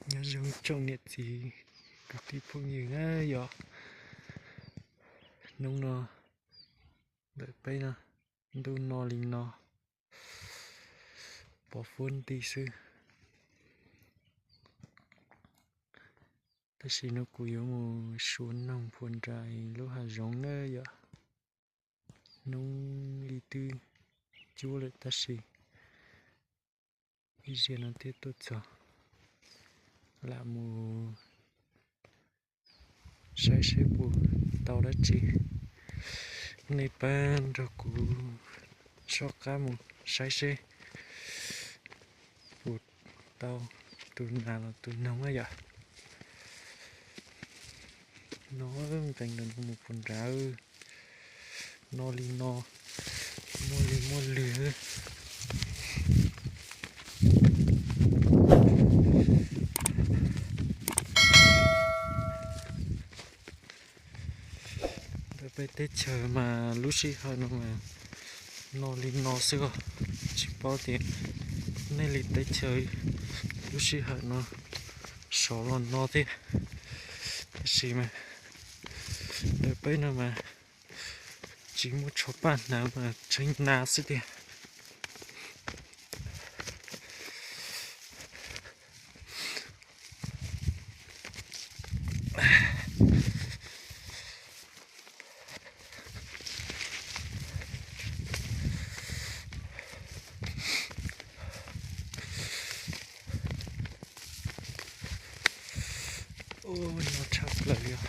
Nyob zoo tsoom niam txiv kwv tij phooj ywg na yom. Hnub no ntawm peb no ntuj no li no, pos fuab nti xwb. Tab sis no kuv yuav mus suav noog puag nram lub hav zoov na yom. Hnub ib twb cuab lawm tab sis ib zaug no thiaj tuaj txog, lam mus saib seb puas tau dab tsi. Nej pab nrog kuv soj qab mus saib seb puas tau tus nas los tus noog na yom. No nqes ntawm no mus puag nrad, no li no, muaj li muaj lwg. Ntawm peb teb chaws mas lub sij hawm no mas no li no xwb os. Tsis paub tias nej li teb chaws lub sij hawm no sov los no thiab, tab sis mas ntawm peb no mas tsis muaj tsho paj hnav mas tseeb na xwb tiag. Ua no tshaj plaws li os.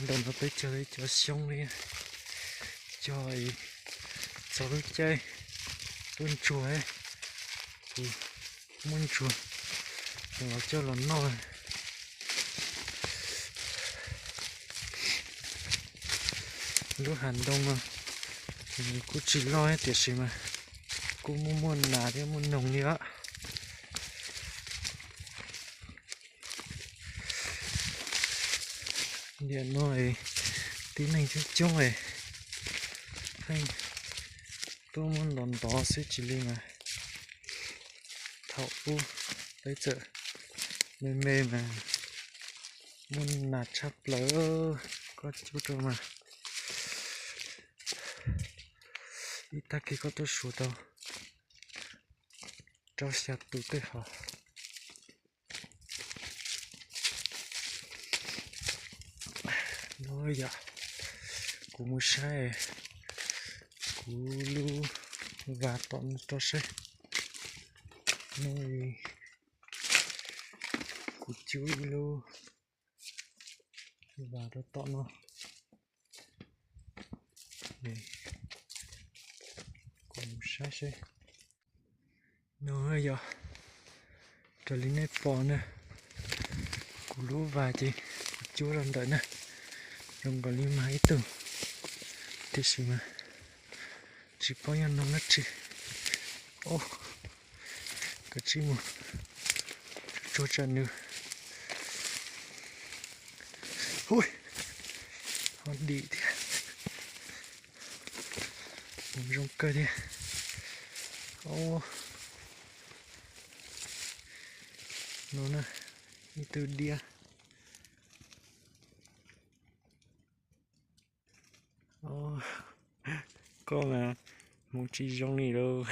Ntawm no peb cog ib co xyoob li, cog txog lub caij tuaj ntsuag, muaj ntsuag los coj los noj. Lub hav ntoo no kuj tsis loj tiam sis mas kuj muaj muaj nas thiab muaj noog li os. Tiam no tib neeg coob coob es pheej tuaj muab ntov ntov xwb tsis li mas thaum ub peb txawm me me mas muaj nas tshaj plaws, koj cuab rau mas ib tag kis koj tuaj suav tau rau xya tus tej hov. No yom, kuv mus saib kuv lub vas tom no rau seb. No kuv cuab ib lub vas rau tom no, kuv mus saib seb. No yog raws li nej pom na, kuv lub vas ces kuv cuab rau ntawm na, zoo nkaus li mag ib tug, tiam sis mas tsis paub yog noog dab tsi. Os, kav tsij mus tsuag tsam nws ho dim thiab. Zoo kawg thiab. Os, no na, ib tug diab. Koj mas hmoov tsis zoo li lauj.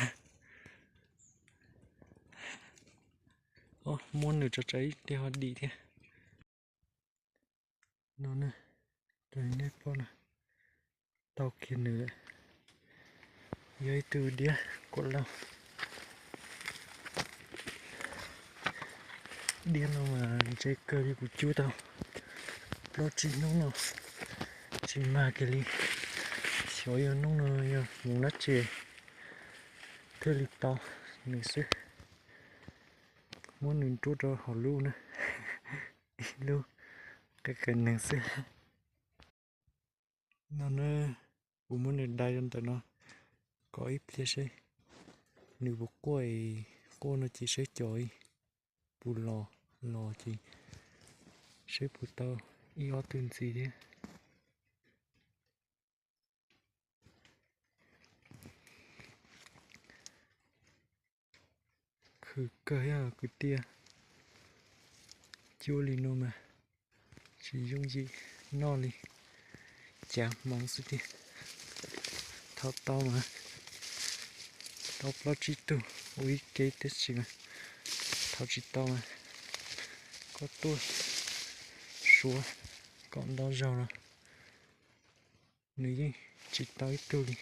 Muab nws tso tsam ib pliag ho dim thiab. No ne, nej pom na, tau kiag nws lawm. Yog ib tug diab kuam lauj. Diab no mas ntse kawg li, kuv cub tau plaub tsib hnub no tsis mag kiag li. Xyov yog hnub no yog mus nab tse thiaj li tau nws xwb. Muab nws nruab rau hauv lub na, ib lub qe qe neeg xwb. No na, kuv muab nws dai rau ntawm no kom ib pliag seb nws puas quaj, quaj no ces seb cov puas los, los ces seb puas tau ib ob tug ntxiv thiab. Khwv kawg thiab kwv tij, cub li no mas tsis yooj yim noj li, cav hmoov xwb tiag. Thauj tau mas, tau plaub tsib tug ua ib ke tiam sis mas thauj tsis tau mas koj tuaj suav kom ntau zaug los nws yeej tsis tau ib tug li.